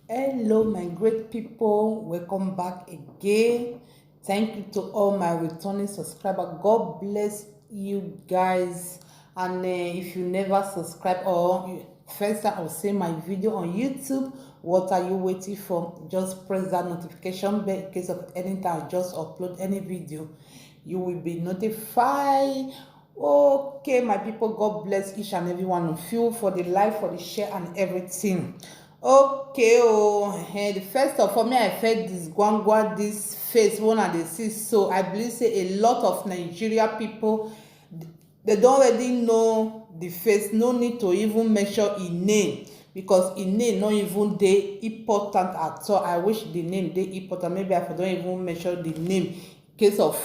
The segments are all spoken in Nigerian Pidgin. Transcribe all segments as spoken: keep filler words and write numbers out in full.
Hello, my great people. Welcome back again. Thank you to all my returning subscribers. God bless you guys. And uh, if you never subscribe or you, first time I see my video on YouTube, what are you waiting for? Just press that notification bell in case of anytime I just upload any video. You will be notified. Okay, my people, God bless each and every one of you for the life, for the share, and everything. Okay, oh, and first of all, me I felt this gwangwa, this face one and the see. So I believe say a lot of Nigeria people, they don't already know the face. No need to even mention his name because his name not even dey important at all. I wish the name dey important. Maybe I for don't even mention the name case of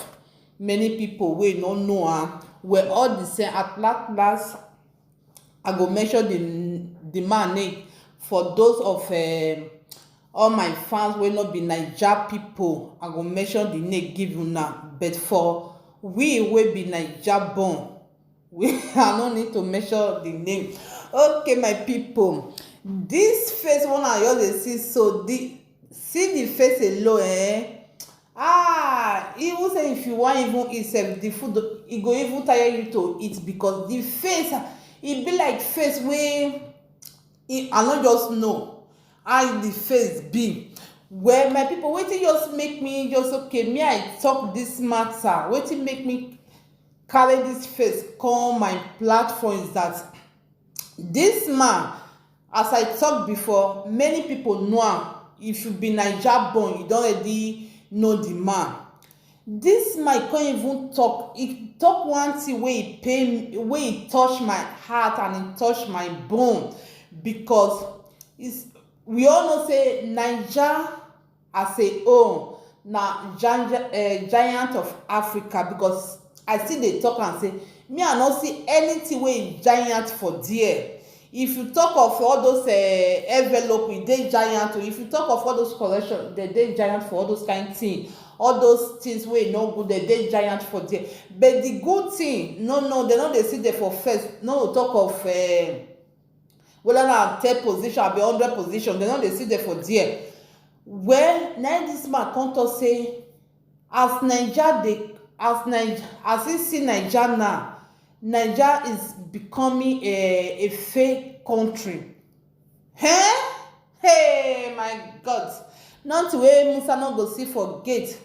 many people wey no know am. Well, all the same, at last last, I go mention the the man name for those of um, all my fans wey no be Naija people. I go mention the name give una, but for we wey be Naija born, we I no need to mention the name. Okay, my people, this face one I just dey see so, the see the face alone, eh? Ah, even say if you wan even eat sef, the food e go even tire you to eat because the face, e be like face wey e, I no just know how the face be. Well, my people, wetin just make me just, okay, me I talk this matter. Wetin make me carry this face come my platform is that this man, as I talk before, many people know am. If you be Naija born, you don already know the man. This man come even talk, he talk one thing wey e pain, wey e touch my heart and e touch my bone, because it's, we all know say Naija as a whole na giant, uh, giant of Africa, because I still dey talk am say me I no see anything wey giant for there. If you talk of all those uh, envelope, e dey giant o. If you talk of all those collection, they dey giant for all those kind thing. All those things wey no good, they dey giant for there. But the good thing, no, no, they no dey see there for first. No go talk of uh, whether na ten position abi hundred position, they no dey see there for there. Well, na this man come talk say as Naija dey, as Naija, as he see Naija now, Naija is becoming a, a fake country. Hey, hey, my God! Nothing wey Musa no go see for gate.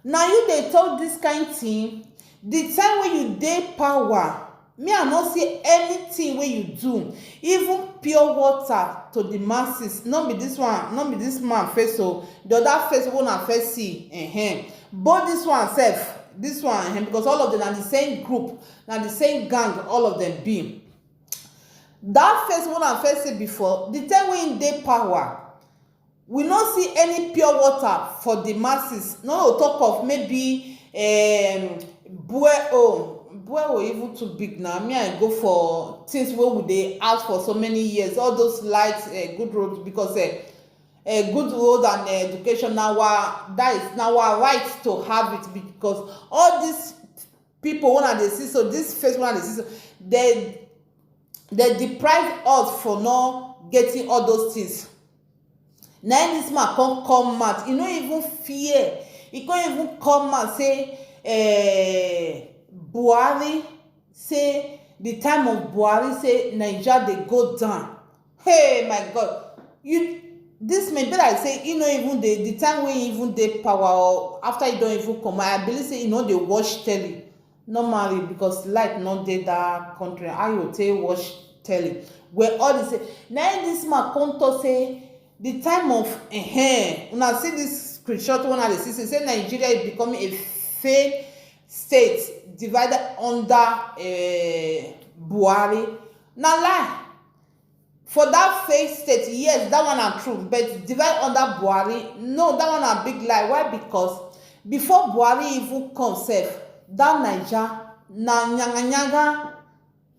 Na you dey talk this kind thing? The time wey you dey power, me I no see anything wey you do. Even pure water to the masses, no be this one, no be this man face o. The other face wey una first see, uh-huh. But this one sef, this one, uh-huh, because all of them na the same group, na the same gang, all of them be. That face wey una first see before, the time wey im dey power, we no see any pure water for the masses. No go talk of maybe um, borehole. Borehole even too big now. Me I go for things wey we dey ask for so many years. All those lights, uh, good roads, because uh, uh, good road and uh, education na our, that is na our right to have it, because all these people wey una dey see so, this face wey una dey see so, they they deprive us for not getting all those things. Na im this man come come out, e no even fear, e come even come out say eh, Buhari, say the time of Buhari say Naija dey go down. Hey, my God, you, this man be like say e no even dey, the time wey e even dey power or after e don even comot, I believe say e no dey watch telly normally because light no dey that country. How you take watch telly? Well, all the same, na im this man come talk say the time of, eh, una see this screenshot wey una dey see, say say Nigeria is becoming a failed state divided under eh, Buhari. Na lie. For that failed state, yes, that one na true, but divide under Buhari, no, that one na big lie. Why? Because before Buhari even come sef, that Naija na nyanga nyanga,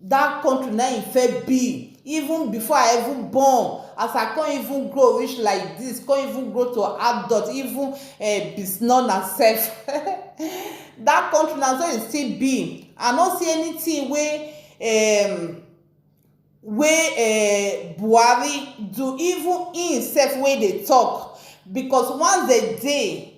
that country na im first be. Even before I even born, as I come even grow reach like this, come even grow to adult, even uh, be small na sef, that country na so e still be. I no see anything wey um, wey um Buhari do, even himself wey dey talk, because once dem dey,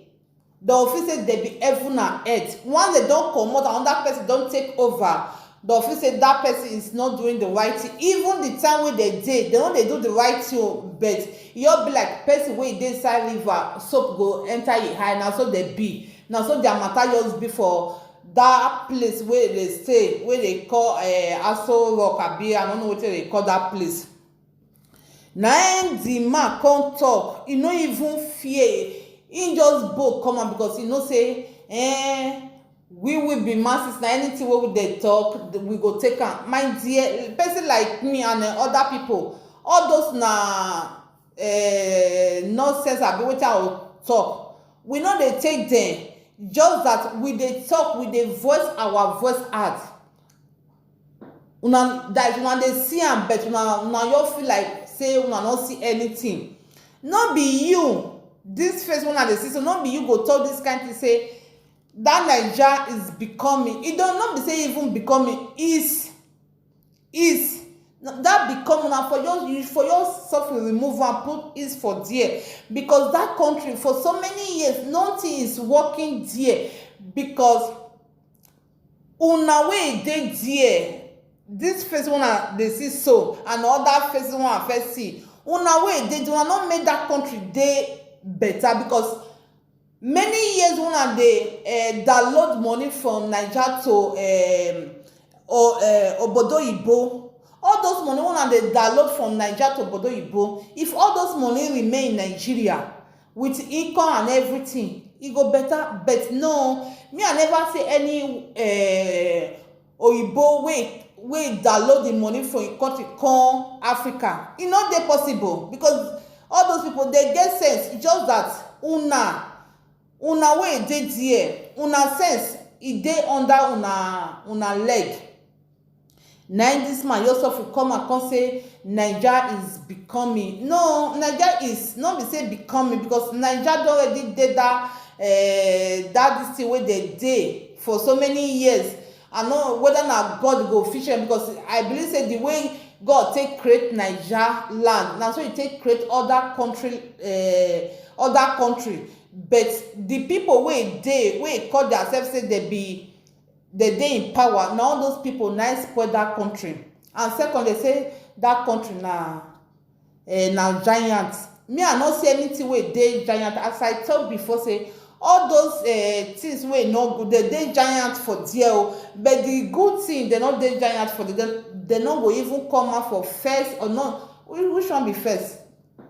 dem go feel say dem be heaven and earth. Once dem don comot, another person don take over, dem go feel say that person is not doing the right thing. Even the time wey dem dey, dem no dey do the right thing o, but e just be like person wey dey inside river, soap go enter e eye, na so dem be. Na so their matter just be for that place wey dem stay, wey dem call um Aso Rock, abi I no know wetin dem call that place. Na im the man come talk, e no even fear, he just bold come out, because he know say, eh, we will be masses, na anything wey we dey talk, we go take am. My dear, person like me and um other people, all those na um nonsense, abi wetin I go talk, we no dey take dem, just that we dey talk, we dey voice our voice out. Una, that una dey see am, but una, una just feel like say una no see anything. No be you, this face wey una dey see so, no be you go talk this kind thing, say that Naija is becoming, e don, no be say even becoming, is, is, that become, una for just, you for just sofri remove am, put is for there, because that country for so many years, nothing is working there, because una wey dey there, this face wey una dey see so and other faces wey una first see, una wey dey there, una no make that country dey better, because many years wey una dey um download money from Naija to um o- um obodo oyibo, all those money wey una dey download from Naija to obodo oyibo, if all those money remain in Nigeria with income and everything, e go better. But no, me, I never see any um oyibo wey, wey download the money from im country come Africa. E no dey possible, because all those people, they get sense. It's just that una, una wey dey there, una sense, e dey under una, una leg. Na im this man Yusuf come and come say Naija is becoming. No, Naija is, no be say becoming, because Naija don already dey that, eh, that this thing wey dey dey for so many years. I know whether na God go fix am, because I believe say the way God take create Naija land, na so he take create other country, eh, other country. But the people wey dey, wey call themselves say they be, they dey in power, na all those people na im spoil that country. And second, they say that country na, eh, na giant. Me, I no see anything wey dey giant. As I talk before, say all those, eh, things wey no good, they dey giant for there o. But the good thing, they no dey giant for there. They, they no go even come out for first or no. Whi- Which one be first?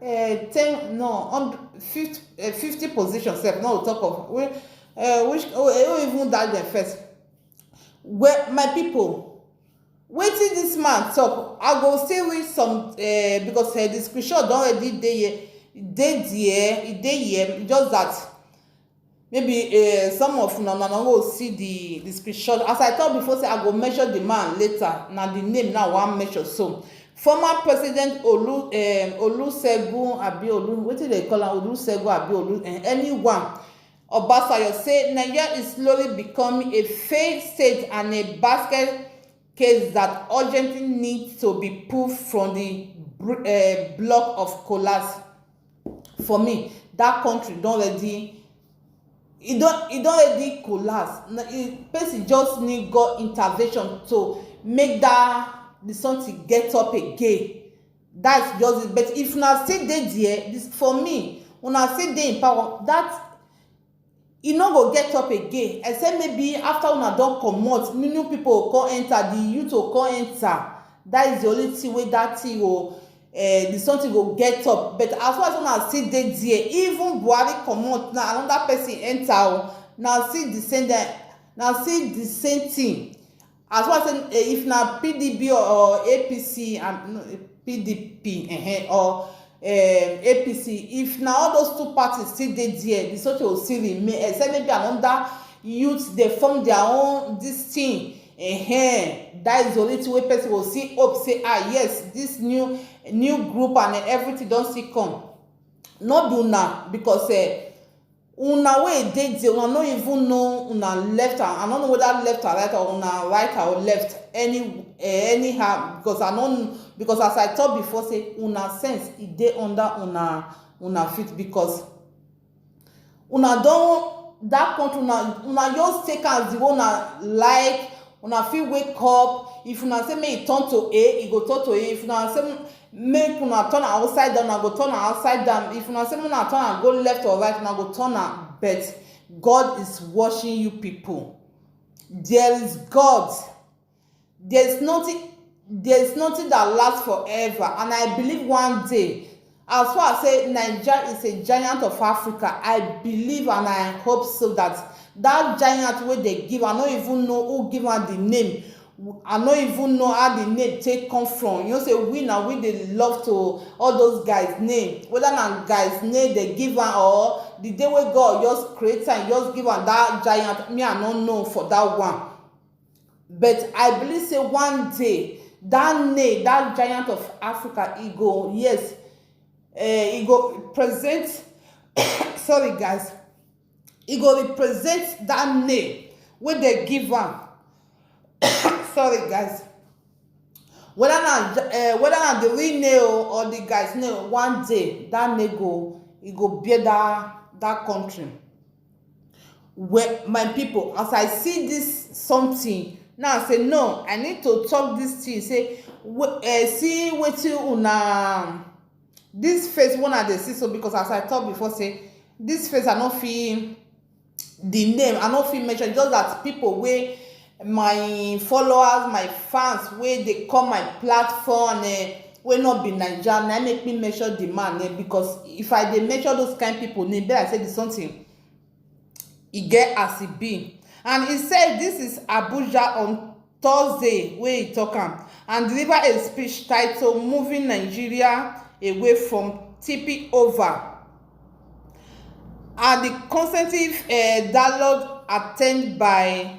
Eh, ten, no, hundred, fifty, eh, fifty position sef, no talk of, whi- eh, which, oh, eh, who even dash them first? Well, my people, wetin this man talk, I go still read some, eh, because, eh, the screenshot don already dey here, dey there, e dey here, just that maybe, eh, some of una, una no go see the, the screenshot. As I talk before, say I go mention the man later. Na the name now I wan mention. So, former President Olu, um, Olusegun abi Olu, wetin they call am, Olusegun abi Olu, eh, anyone, Obasanjo say Nigeria is slowly becoming a failed state and a basket case that urgently needs to be pulled from the br- eh, block of collapse. For me, that country don already, e don, e don already collapse. Na, e, person just need God intervention to make that the something get up again. That's just it. But if una still dey there, this, for me, una still dey in power, that e no go get up again, except maybe after una don comot, new new people go come enter, the youth go come enter. That is the only thing wey that thing go, eh, the something go get up. But as far as una still dey there, even Buhari comot, na another person enter o, na still the same, na still the same thing. As far as say, eh, if na P D P or, or A P C, um, no, eh, P D P, eh, or, um, A P C, if na all those two parties still dey there, the something go still remain, except maybe another youth dey form their own this thing. Eh, that is the only thing wey person go see hope say, ah, yes, this new, new group and everything don still come. No be una, because, eh, Una wey dey there, una no even know una left and, I no know whether left and right or una right or left, any eh, anyhow, because I no kn- because as I talk before say una sense e dey under una una feet, because una don that country, una una just take am the way una like. Una fit wake up, if una say make e turn to A, e go turn to A. If una say make una turn am upside down, una go turn am upside down. If una say make una turn am go left or right, una go turn am. But God is watching you people. There is God. There is nothing there is nothing that lasts forever, and I believe one day, as far as say Naija is a giant of Africa, I believe and I hope so that that giant wey dey give, I no even know who give am the name. I no even know how the name take come from. You know say we na we dey love to all those guys name, whether na guys name dey give am, or the day wey God just create am, just give am that giant. Me, I no know for that one. But I believe say one day that name, that giant of Africa, e go, yes, eh, e go present sorry, guys, e go represent that name wey dey give am. Sorry, guys. Whether na uh, whether na the real name o, or the guy's name, one day that name go e go bear that that country. Well, my people, as I see this something now, I say no, I need to talk this thing. Say, uh, see wetin una this face wey una dey see so, because as I talk before say this face I no fit the name, I no fit mention, just that people wey my followers, my fans wey dey come my platform eh, wey no be Naija, na im make me mention the man name, because if I dey mention those kind people name, be like say the something e get as e be. And e say this is Abuja on Thursday wey e talk am and deliver a speech titled Moving Nigeria Away from Tipping Over, and the consultative uh, dialogue attended by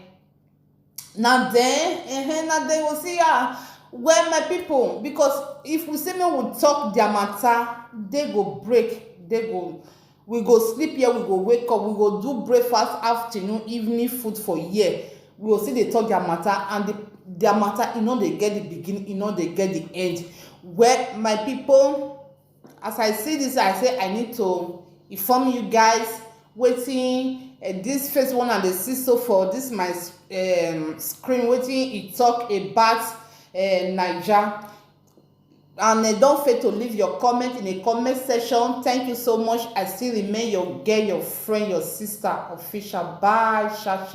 na then uh, na then we see ah well, my people, because if we say make we talk their matter, they go break, they go we go sleep here, we go wake up, we go do breakfast, afternoon, evening food for here. We go still dey talk their matter, and the, their matter e no dey get the beginning, e no dey get the end. Well, my people, as I see this, I say I need to inform you guys wetin uh, this face wey una dey see so for this my um, screen, wetin e talk about uh, Naija. And uh, don't fail to leave your comment in the comment section. Thank you so much. I still remain your girl, your friend, your sister, Official. Bye. Sha, sha.